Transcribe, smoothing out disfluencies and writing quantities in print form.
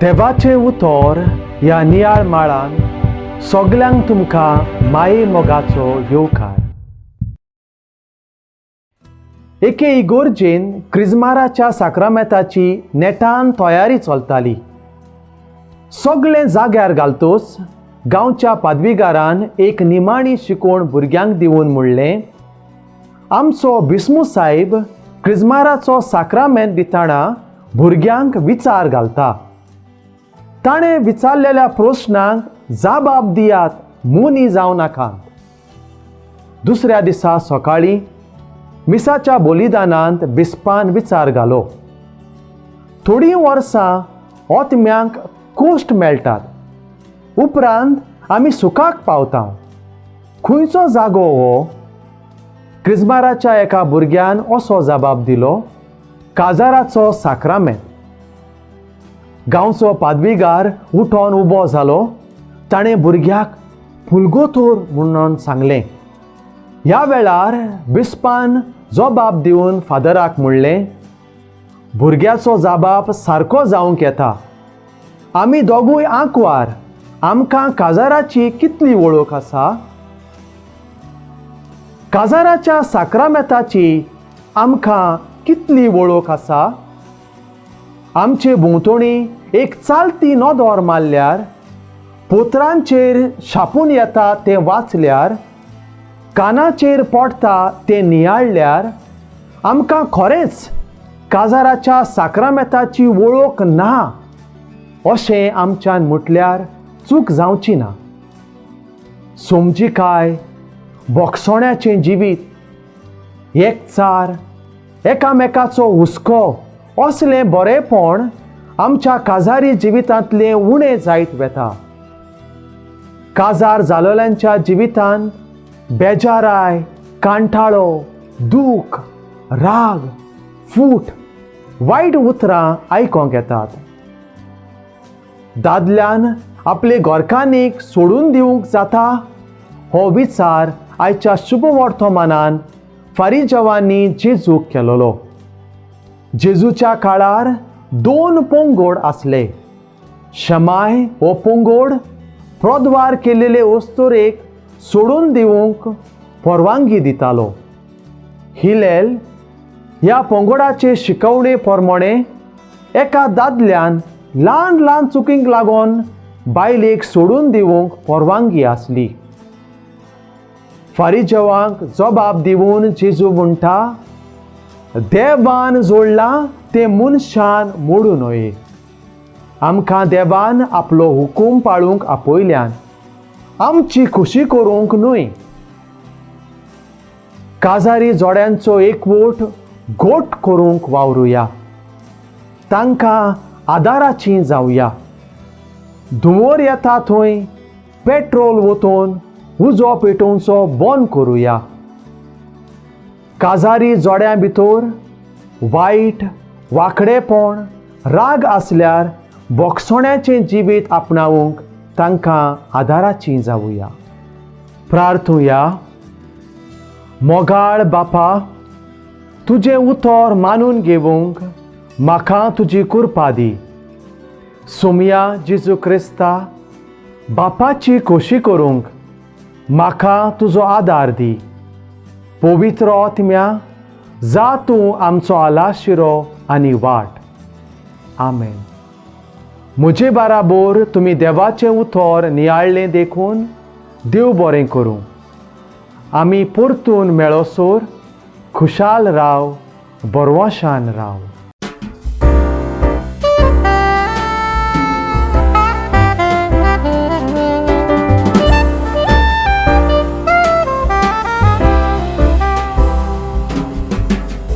देवाचें उतर ह्या नियाळ माळान सगल्यांक तुमकां माये मोगाचो येवकार. एके इगोर्जेन क्रिजमाराच्या साक्रामेताची नेटान तयारी चलताली. सगळें जाग्यार घालतोच गांवच्या पादवीगारान एक निमाणी शिकवण भुरग्यांक दिवन म्हणलें, आमचो बिस्मू साहेब क्रिजमाराचो साक्रामेंत दितना भुरग्यांक विचार घालता. ताणें विचारलेल्या प्रस्नांक जाबाब दियात, मुनी जावं नाकात. दुसऱ्या दिसा सकाळीं मिसाच्या बलिदानांत बिस्पान विचार घालो, थोडीं वर्सां ओतम्यांक कोश्ट मेळटात, उपरांत आमी सुखाक पावता. खंयचो जागो हो? क्रिजमाराच्या एका भुरग्यान असो जबाब दिलो, काजाराचो साक्रामेंत. गांवचो पादवीगार उठोन उबो जालो. ताणें भुरग्याक फुलगोतोर म्हणून सांगलें. ह्या वेळार बिस्पान जबाब दिवन फादराक म्हणलें, भुरग्याचो जाबाब सारको जावंक येता. आमी दोगूय आंकवार, आमकां काजाराची कितली वळख आसा? काजाराच्या साक्रामेताची आमकां कितली वळख आसा? आमचे भोंवतणी एक चालती नदर मारल्यार, पोत्रांचेर छापून येता तें वाचल्यार, कानाचेर पडटा तें नियाळल्यार आमकां खरेंच काजाराच्या साक्रामेताची वळख ना अशें आमच्यान म्हटल्यार चूक जावची ना. समजिकाय, बोगसोण्याचें जिवीत, एकचार, एकामेकाचो हुस्को असलें बरेपण आमच्या काजारी जिवितांतलें उणें जायत वता. काजार जालोल्यांच्या जिवितांत बेजाराय, कांठाळो, दूख, राग, फूट, वायट उतरां आयकोंक येतात. दादल्यान आपले घरकान्नीक सोडून दिवंक जाता? हो विचार आयच्या शुभवर्तमानान फारीजवांनी जेजूक केलोलो. जेजूच्या काळार दोन पोंगोड आसले. शमाय हो पोंगोड प्रोद्वार केलेले वस्तुरेक सोडून दिवंक परवानगी दितालो. हिलेल ह्या पोंगोडाचे शिकवणे प्रमाणे एका दादल्यान ल्हान ल्हान चुकींक लागून बायलेक सोडून दिवंक परवानगी आसली. फारीजवांक जबाब दिवन जेजू म्हणटा, देवान जोडलां तें मनशान मोडू न्हय. आमकां देवान आपलो हुकूम पाळूंक आपयल्यान, आमची खुशी करूंक न्हय. काजारी जोड्यांचो एकवट गोट करूंक वावरुया, तांकां आदाराची जावया. धुंवोर येता थंय पेट्रोल वतून उजो पेटोवचो बंद करुया. काजारी जोड्यां भितर वायट वांकडेपण, राग आसल्यार बोगसोण्याचें जिवीत आपणावंक तांकां आदाराची जावया. प्रार्थुया. मोगाळ बापा, तुजें उतर मानून घेवंक म्हाका तुजी कृपा दी. सोमया जेजू क्रिस्ता, बापाची खोशी करूंक म्हाका तुजो आदार दी. पवित्र आत्म्या, जा तूं आमचो आलाशिरो आनी वाट. आमेन. म्हजे बाराबोर तुमी देवाचें उतर नियाळ्ळें देखून देव बरें करूं. आमी परतून मेळोसर खुशाल राव, बरवाशान राव.